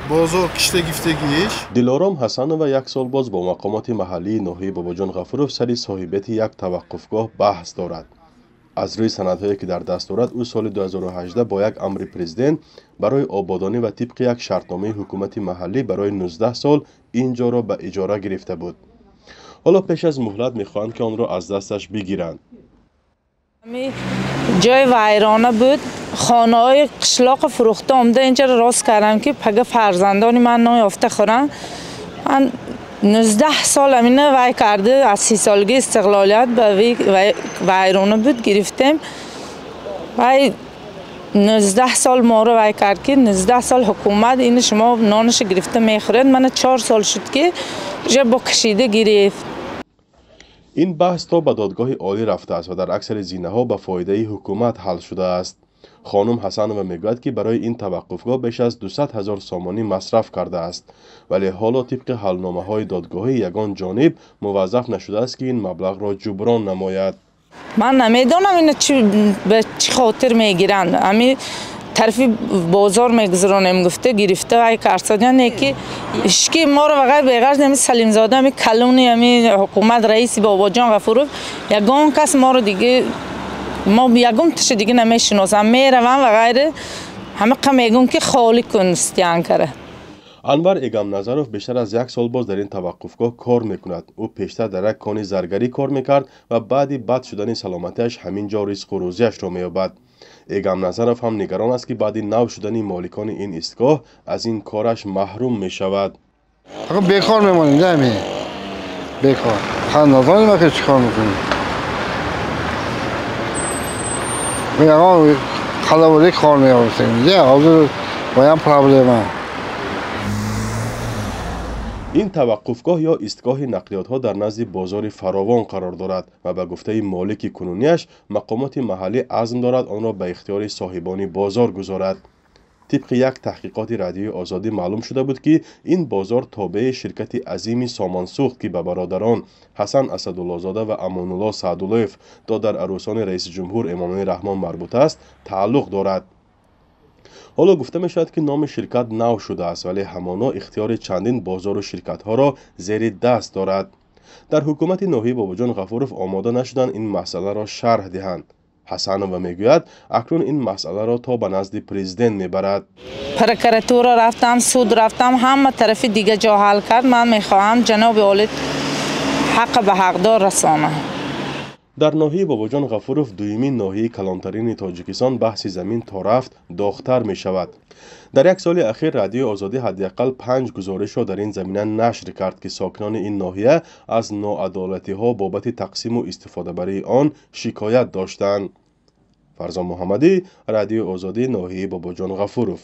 Бозор кишта гифтагиш. Дилором Ҳасанова як сол боз бо мақомоти маҳаллии ноҳияи Бобоҷон Ғафуров сари соҳибияти як таваққуфгоҳ баҳс дорад. Аз рӯи санадҳое, ки дар даст дорад, ӯ соли 2018 бо як амри президент барои ободонӣ ва тибқи як шартномаи ҳукумати маҳаллӣ барои 19 сол ин ҷоро ба иҷора гирифта буд. Ҳоло пеш аз муҳлат мехоҳанд, ки онро аз дасташ бигиранд. Ҷои вайрона буд, хонаҳои қишлоқро фурӯхта омада инҷаро рост кардам, ки пага фарзандони ман нон ёфта хӯранд. Ман 19 сол амина вай карда, аз 30 солагии истиқлолият ба вайрона буд гирифтем. Вай 19 сол моро вай кард, ки 19 сол ҳукумат ини шумо нонашо гирифта мехӯред. Мана 4 сол шуд, ки уже бо кашида гирифт. Ин баҳс то ба додгоҳи олӣ рафтааст ва дар аксари зинаҳо ба фоидаи ҳукумат ҳал шудааст. Хонум Ҳасанова мегӯяд, ки барои ин таваққуфгоҳ беш аз 200 ҳазор сомонӣ масраф кардааст, вале ҳоло тибқи ҳалномаҳои додгоҳӣ ягон ҷониб муваззаф нашудааст, ки ин маблағро ҷуброн намояд. Ман намедонам ина ба чӣ хотир мегиранд. Ами тарафи бозор мегузаронем гуфта гирифта вай карсодян, не ки ишки моро вағайр беғарз ами Салимзода, ами калони ами ҳукумат, раиси Бобоҷон Ғафуров, ягон кас моро диге, мо ягон тиша диге намешиносам. Меравам ва ғайре ҳамақа мегӯм, ки холӣ кун стянкара. Анвар Эгамназаров бештар аз як сол боз дар ин таваққуфгоҳ кор мекунад. Ӯ пештар дар як кони заргарӣ кор мекард ва баъди бад шудани саломатиаш ҳамин ҷо ризқу рӯзиашро меёбад. Эгамназаров ҳам нигарон аст, ки баъди нав шудани моликони ин истгоҳ аз ин кораш маҳрум мешавад. Бекор мемонем, ами бекор. Надонем ки чӣ кор мекунем. Қалаболӣ кор меёфтем. Ҳозир боям проблема. Ин таваққуфгоҳ ё истгоҳи нақлиётҳо дар назди бозори Фаровон қарор дорад ва ба гуфтаи молики кунунияш мақомоти маҳаллӣ азм дорад онро ба ихтиёри соҳибони бозор гузорад. Тибқи як таҳқиқоти Радиои Озодӣ маълум шуда буд, ки ин бозор тобеи ширкати азими Сомонсӯхт, ки ба бародарон Ҳасан Асадуллозода ва Амонулло Саъдуллоев, додар арӯсони раиси ҷумҳур Эмомалӣ Раҳмон марбут аст, тааллуқ дорад. Ҳоло гуфта мешавад, ки номи ширкат нав шудааст, вале ҳамоно ихтиёри чандин бозору ширкатҳоро зери даст дорад. Дар ҳукумати ноҳияи Бобоҷон Ғафуров омода нашуданд ин масъаларо шарҳ диҳанд. Ҳасанова мегӯяд, акнун ин масъаларо то ба назди президент мебарад. Прокуратура рафтам, суд рафтам, ҳама тарафи дига ҷо ҳал кард. Ман мехоҳам ҷаноби олӣ ҳаққа ба ҳақдор расонад. Дар ноҳияи Бобоҷон Ғафуров, дуюмин ноҳияи калонтарини Тоҷикистон, баҳси замин то рафт доғтар мешавад. Дар як соли ахир Радиои Озодӣ ҳадди ақал 5 гузоришро дар ин замина нашр кард, ки сокинони ин ноҳия аз ноадолатиҳо бобати тақсиму истифодабарии он шикоят доштанд. Фарзон Муҳаммадӣ, Радиои Озодӣ, ноҳияи Бобоҷон Ғафуров.